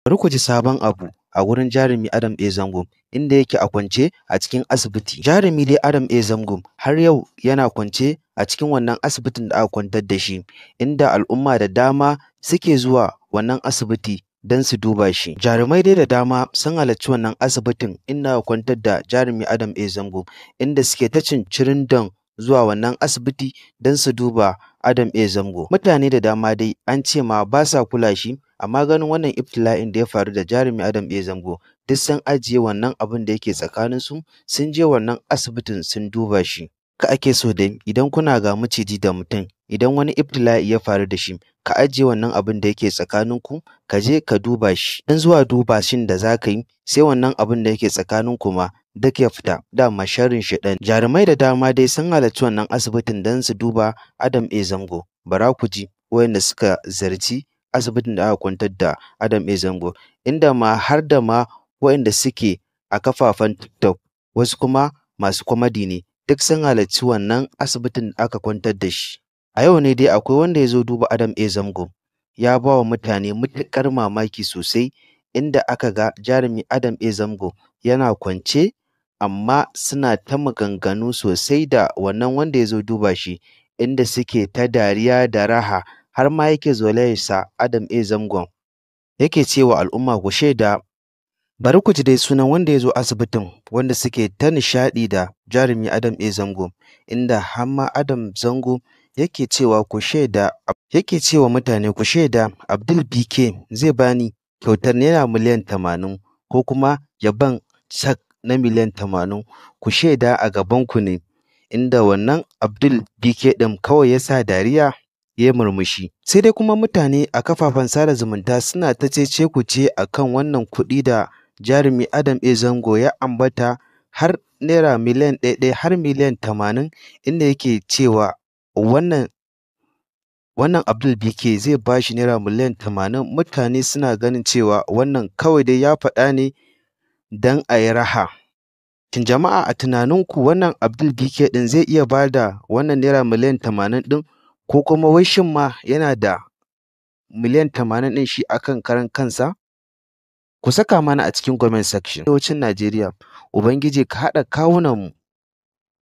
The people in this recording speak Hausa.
Bari ku ji sabon abu a wurin jarumi Adam A. Zango, inda yake a kwance a cikin asibiti. Jarumi dai Adam A. Zango har yau yana kwance a cikin wannan asibitin da aka kwantar da shi, inda al'umma da dama suke zuwa wannan asibiti don su duba shi. Jarumai dai da dama sun halarci wannan asibitin inda aka kwantar da jarumi Adam A. Zango, inda suke ta cincirindon zuwa wannan asibiti don su duba Adam A. Zango. Mutane da dama dai an ce ma ba sa kula shi, amma ganin wannan ibtila'in da ya faru da jarumi Adam A. Zango, duk sun ajiye wannan abin da yake tsakaninsu, sun je wannan asibitin sun duba shi. Haka ake so dai idan kuna ga maciji da mutum, idan wani ibtila'i ya faru da shi, ka ajiye wannan abin da yake tsakaninku, ka je ka duba shi. Dan zuwa duba shin da za ka yi, sai wannan abin da yake tsakaninku ma duk ya fita, dama sharrin shaiɗan. Jarumai da dama dai sun halarci wannan asibitin don su duba Adam A. Zango. Bara ku ji wayanda suka ziyarci asibitin da aka kwantar da Adam A. Zango, inda ma har da ma wayanda suke a kafafen TikTok, wasu kuma masu comedy ne, duk sun halarci wannan asibitin da aka kwantar da shi. A yau ne dai akwai wanda ya zo duba Adam A. Zango, ya ba wa mutane matuƙar mamaki sosai, inda aka ga jarumi Adam A. Zango yana kwance, amma suna ta maganganu sosai da wannan wanda ya zo duba shi, inda suke ta dariya da raha, har ma yake zolayarsa Adam A. Zangon. Yake cewa al'umma ku shaida. Bari ku ji dai sunan wanda ya zo asibitin wanda suke ta nishaɗi da jarumi Adam A. Zango, inda har ma Adam Zango yake cewa ku shaida, yake cewa mutane ku shaida Abdul BK zai bani kyautar naira miliyan 80 ko kuma ya ban cak na miliyan 80, ku shaida a gabanku ne, inda wannan Abdul BK ɗin kawai ya sa dariya ya yi murmushi. Sai dai kuma mutane a kafafen sada zumunta suna ta cece-kuce a kan wannan kuɗi da jarumi Adam A. Zango ya ambata, har naira miliyan ɗaya har miliyan 80, inda yake cewa wannan Abdul BK zai ba shi naira miliyan 80. Mutane suna ganin cewa wannan kawai dai ya faɗa ne don a yi raha. Shin jama'a, a tunaninku wannan Abdul BK ɗin zai iya ba da wannan naira miliyan 80 ɗin, ko kuma wai shin ma yana da miliyan 80 ɗin shi a kan karan kansa? Ku saka mana a cikin comment section. Arewacin Najeriya, Ubangiji ka haɗa kawunanmu.